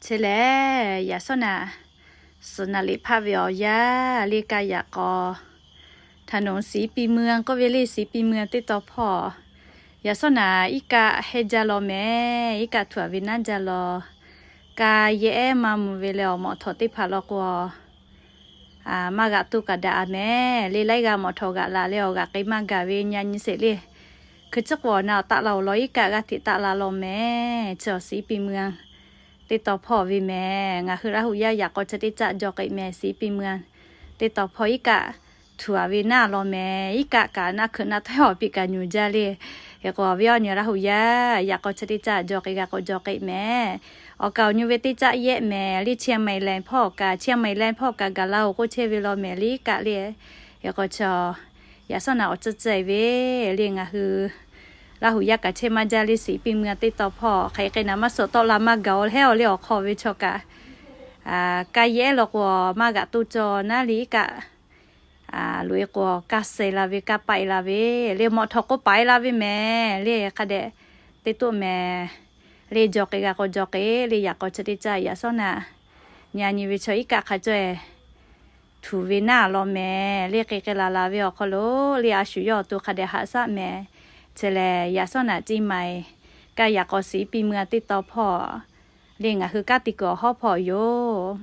Chi lehˬ, yaꞈ shawˉ naꞈ suhˍ naˍ liꞈ hpaˇ ve awˬ yanˇ le, ka yaꞈ k'aw ถนนศรีปีเมือง k'oˆ ve le, ศรีปีเมือง teˇ taw hpawˇ. Yaꞈ shawˉ naꞈ iˉ kaˆ hehnˇ jaˇ law mehˍ. Iˉ kaˆ htuꞈ ve naˉ jaˇ law. Ka yehˇ maˇ mvuh ve leh awˬ mawꞈ htawꞈ teˇ hpaˍ law k'o, maˇ g'aꞈ toˇ kaꞈ daꞈ a mehˍ le. Laiˉ g'aˇ mawꞈ htawꞈ g'aꞈ la leh awˬ g'aꞈ k'ai maˇ gaˬ ve nyi nyi sheˍ le. Hkui chi k'o awˬ na awˬ taˆ la awˬ lawn iˉ kaˆ g'aˇ hteꞈ taˆ la law mehˍ. Chi awˬ ศรีปีเมือง teˇ taw hpawˇ ve mehˍ. Ngaˬ hui Laˇ huˍ yaˇ yaꞈ k'aw chi teˇ caˆ jaw k'ai mehˍ. ศรีปีเมือง teˇ taw hpawˇ iˉ kaˆ htuꞈ ve naˉ law mehˍ. Iˉ kaˆ kaꞈ naˆ hkeuꞈ naˆ htawˇ awˬ piˇ kaꞈ nyuˬ jaˇ le. Hk'e k'o ve awˬ nyi Laˇ huˍ yaˇ yaꞈ k'aw chi teˇ caˆ jaw k'ai g'a k'o jaw k'ai mehˍ. Awˬ kaˍ awˬ nyi ve teˇ caˆ yehˆ mehˍ le. เชียงใหม่แลนด์ hpawˇ kaꞈ, เชียงใหม่แลนด์ hpawˇ kaꞈ gaˬ la-oˬ k'oˆ chehˇ ve law mehˍ le iˉ kaˆ le. Hk'e k'o chi yaꞈ shawˉ naꞈ awˬ tcuhˇ ceh ve le. Ngaˬ hui Laˇ huˍ yaˇ kaꞈ chehˇ maˇ jaˇ le. ศรีปีเมือง teˇ taw hpawˇ hk'aˬ hk'e naˍ maˇ suhˍ tawˆ la maˇ gaˬ-oˬ leh awˬ le awˬ hk'aw ve chaw kaꞈ, ka yehˇ law k'o maˇ g'aꞈ toˇ caw naˉ le iˉ kaˆ loꞈ-e k'o kaˇ seh la ve, kaˇ paiˆ la ve le. Mawꞈ htawꞈ k'o paiˍ la ve mehˍ le. Hk'a dehꞈ teˇ toˆ mehˍ le. Jaw k'ai g'a k'o jaw k'ai le. Yaꞈ k'aw chi teˇ caˆ yaꞈ shawˉ naꞈ nyi nyi ve chaw iˉ kaˆ hk'a caweh htuꞈ ve naˉ law mehˍ le. K'ai k'ai la la ve awˬ hk'aw lo le a shu yawˇ awˬ to hk'a dehꞈ haꞈ shaˆ mehˍ. Chi lehˬ yaꞈ shawˉ naꞈ เชียงใหม่ ka yaꞈ k'aw ศรีปีเมือง teˇ taw hpawˇ le ngaˬ hui kanˉ te kuiˬ awˬ hawˉ hpawˇ yoˬ.